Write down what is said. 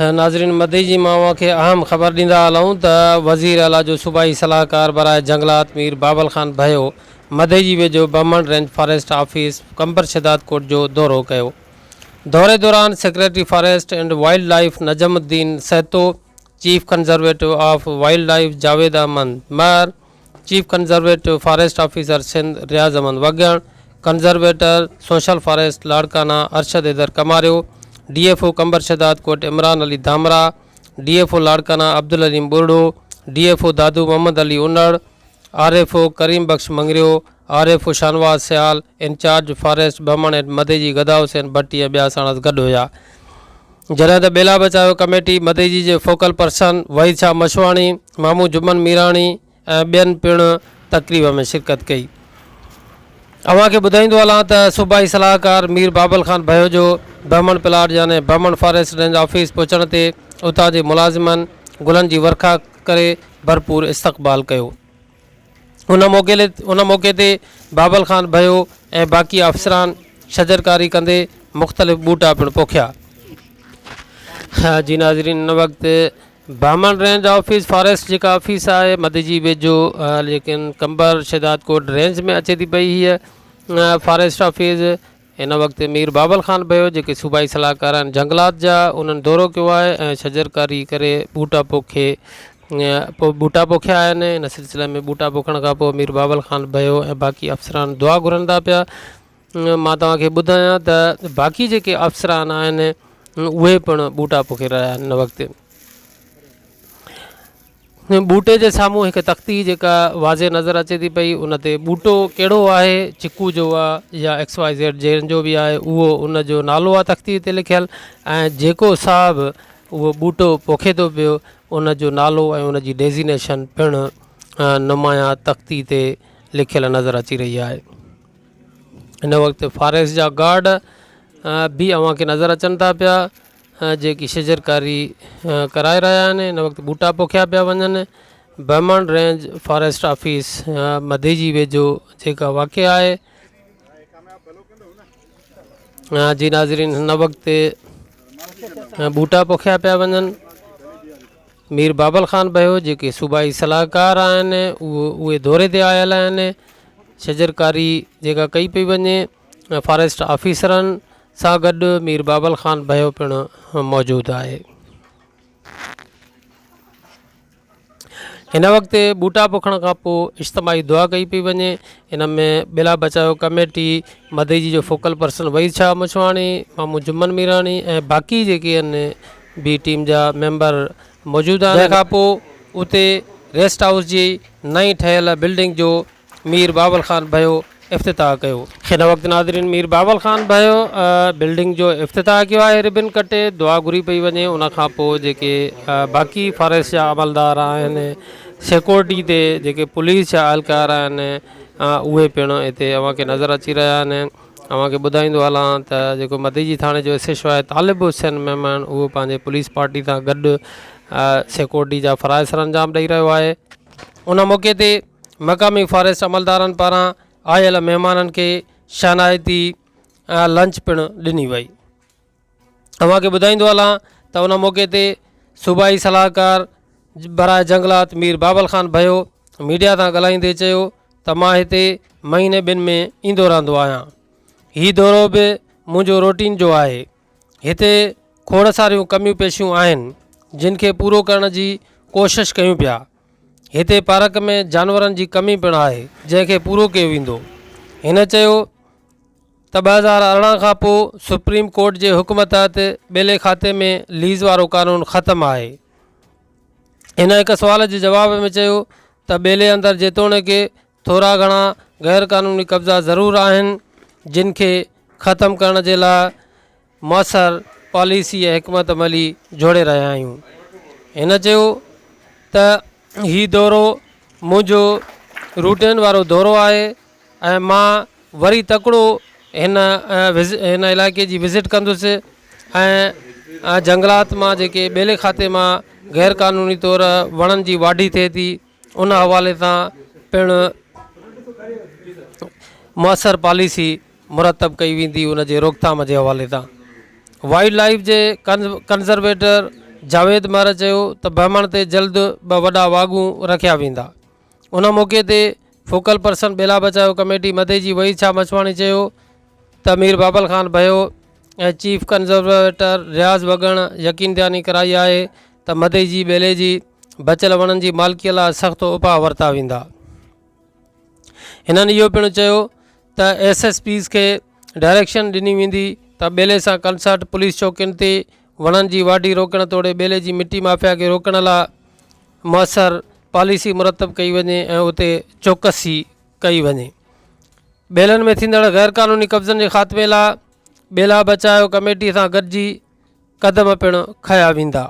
ناظرين مدئجي مان اوهان کي اهم خبر ڏيندا هلون ته وزير اعليٰ جو صوبائي صلاحڪار براء جهنگلات مير بابل خان ڀيو مدئجي ويجهو Bahman range forest office Qambar Shahdadkot جو دورو ڪيو. دوري دوران secretary forest and wildlife Najam Uddin Sahito, chief conservator of wildlife Javed Ahmed Mehar, chief conservator forest officer Sindh Riaz Ahmed Wagan, conservator social forest Larkana Arshad Haider Kamario, D F O Qambar Shahdadkot Imran Ali Dhamrah, D F O Larkana Abdul Aleem Burdo, D F O Dadu Muhammad Ali Unar, R F O Karim Bakhsh Mangrio, R F O Shahnawaz Sial, incharge forest Bahman and Madeji Gada Hussain Bhatti ۽ ٻيا ساڻس گڏ هيا. جڏهن ته ٻيلا بچايو committee Madeji جي focal person Waheed Shah Mashwani, مامو جمن ميراڻي ۽ ٻين پڻ تقريب ۾ شرڪت ڪئي. اوهان کي ٻڌائيندو هلان ته صوبائي صلاحڪار مير بابل خان ڀيو جو بهمڻ پلاٽ يعني بهمڻ فاريسٽ رينج آفيس پهچڻ تي اتان جي ملازمن گلن جي ورکا ڪري ڀرپور استقبال ڪيو. ان موقعي ان موقعي تي بابل خان ڀيو ۽ باقي آفيسران شجرڪاري ڪندي مختلف ٻوٽا پڻ پوکيا. جي ناظرين ان وقت بهمن رينج آفيس فاريسٽ جيڪا آفيس آهي مديجي ويجهو ليڪن قمبر شهدادڪوٽ رينج ۾ اچي ٿي پئي هيء فاريسٽ آفيس هن وقت مير بابل خان ڀيو جيڪي صوبائي صلاحڪار آهن جهنگلات جا انهن دورو ڪيو آهي ۽ شجرڪاري ڪري ٻوٽا پوکي ٻوٽا پوکيا آهن ان سلسلي ۾ ٻوٽا پوکڻ کان پوء مير بابل خان ڀيو ۽ باقي افسران دعا گهرن ٿا پيا مان توهان کي ٻڌايان ته باقي جيڪي افسران آهن اهي پڻ ٻوٽا پوکي رهيا آهن هن وقت ٻوٽي جي سامهون هڪ تختي جيڪا واضح نظر اچي ٿي پئي ان تي ٻوٽو ڪهڙو آهي چڪو جو آ يا ايڪس واء زيڊ جنهن جو به آهي اهو ان جو نالو آ تختي تي لکيل ۽ جيڪو صاحب اهو ٻوٽو پوکي ٿو پيو ان جو نالو ۽ ان جي ڊيزينيشن پڻ نمايان تختي تي لکيل نظر اچي رهي آهي هن وقت فاريسٽ جا گارڊ به اوهان کي نظر اچن ٿا پيا جيڪي شجرڪاري ڪرائي رهيا آهن هن وقت ٻوٽا پوکيا پيا وڃن Bahman range forest office Madeji ويجهو جيڪا واقع آهي جي ناظرين هن وقت ٻوٽا پوکيا پيا وڃن مير بابل خان ڀيو جيڪي صوبائي صلاحڪار آهن اهو اهي دوري تي آيل آهن شجرڪاري جيڪا ڪئي پئي وڃي فاريسٽ آفيسرن سان گڏ مير بابل خان ڀيو پڻ موجود آهي. هن وقت ٻوٽا پوکڻ کان پوء اجتماعي دعا ڪئي پئي وڃي ان ۾ ٻيلا بچايو ڪميٽي مدئجي جو فوڪل پرسن وحيد شاهه مڇواڻي مامو جمن ميراڻي ۽ باقي جيڪي آهن بي ٽيم جا ميمبر موجود آهن جنهن کان پوء اتي ريسٽ هائوس جي نئين ٺهيل بلڊنگ جو مير بابل خان ڀيو افتتاح ڪيو. هن وقت ناظرين مير بابل خان ڀيو بلڊنگ جو افتتاح ڪيو آهي ربن ڪٽي دعا گهري پئي وڃي ان کان پوء جيڪي باقي فاريسٽ جا عملدار آهن سيڪورٽي تي جيڪي پوليس جا اهلڪار آهن اهي پڻ هتي اوهان کي نظر اچي رهيا آهن اوهان کي ٻڌائيندو هلان ته جيڪو مديجي ٿاڻي جو ايس ايڇ او آهي طالب حسين ميمڻ اهو پنهنجي پوليس پارٽي سان گڏ سيڪورٽي جا فرائض سرانجام ڏئي رهيو آهي ان موقعي تي مقامي فاريسٽ عملدارن پاران آيل مهمانن کي شانائتي لنچ پڻ ڏني وئي. اوهان کي ٻڌائيندو هلان ته ان موقعي تي صوبائي صلاحڪار براء جهنگلات مير بابل خان ڀيو ميڊيا سان ڳالهائيندي چيو ته مان هتي مهيني ٻن ۾ ايندو رهندو آهيان هي دورو به منهنجو روٽين جو آهي هتي کوڙ ساريون ڪميون پيشيون آهن جن کي پورو ڪرڻ جي ڪوشش ڪيون پيا هتي پارڪ ۾ جانورن جي ڪمي پڻ آهي جنهن کي پورو ڪيو ويندو. هن چيو ته 2018 کان پوء سپريم ڪورٽ جي حڪم تحت ٻيلي کاتي ۾ ليز وارو قانون ختم آهي. هن هڪ سوال جي جواب ۾ چيو ته ٻيلي اندر جيتوڻيڪ ٿورا گهڻا غير قانوني قبضا ضرور آهن جن کي ختم ڪرڻ جي لاء موثر پاليسي ۽ حڪمت عملي جوڙي رهيا آهيون. هن چيو ته هي دورو منهنجو روٽين وارو دورو آهي ۽ مان وري تڪڙو هن هن علائقي جي وزٽ ڪندس ۽ جهنگلات مان جيڪي ٻيلي کاتي مان غير قانوني طور وڻن جي واڍي ٿئي ٿي ان حوالي سان پڻ موثر پاليسي مرتب ڪئي ويندي ان جي روڪٿام جي حوالي سان وائلڊ لائيف جي ڪنزرويٽر جاويد مهر چيو ته بهمڻ تي جلد ٻه وڏا واڳون رکيا ويندا. ان موقعي تي فوڪل پرسن ٻيلا بچايو ڪميٽي مديجي وحيد شاهه مڇواڻي چيو ته مير بابل خان ڀيو ۽ چيف ڪنزرويٽر رياض وڳڻ يقين دهاني ڪرائي آهي ته مديجي ٻيلي جي بچيل وڻن جي مالڪي لاء سخت اپاء ورتا ويندا. هنن اهو پڻ چيو ته ايس ايس پيز کي ڊائريڪشن ڏني ويندي ته ٻيلي سان ڪنسرٽ پوليس چوڪين تي وڻن جي واڍي روڪڻ توڙي ٻيلي جي مٽي مافيا کي روڪڻ لاء موثر پاليسي مرتب ڪئي وڃي ۽ اتي چوڪسي ڪئي وڃي. ٻيلن ۾ ٿيندڙ غيرقانوني قبضن جي خاتمي لاء ٻيلا بچايو ڪميٽي سان گڏجي قدم پڻ کنيا ويندا.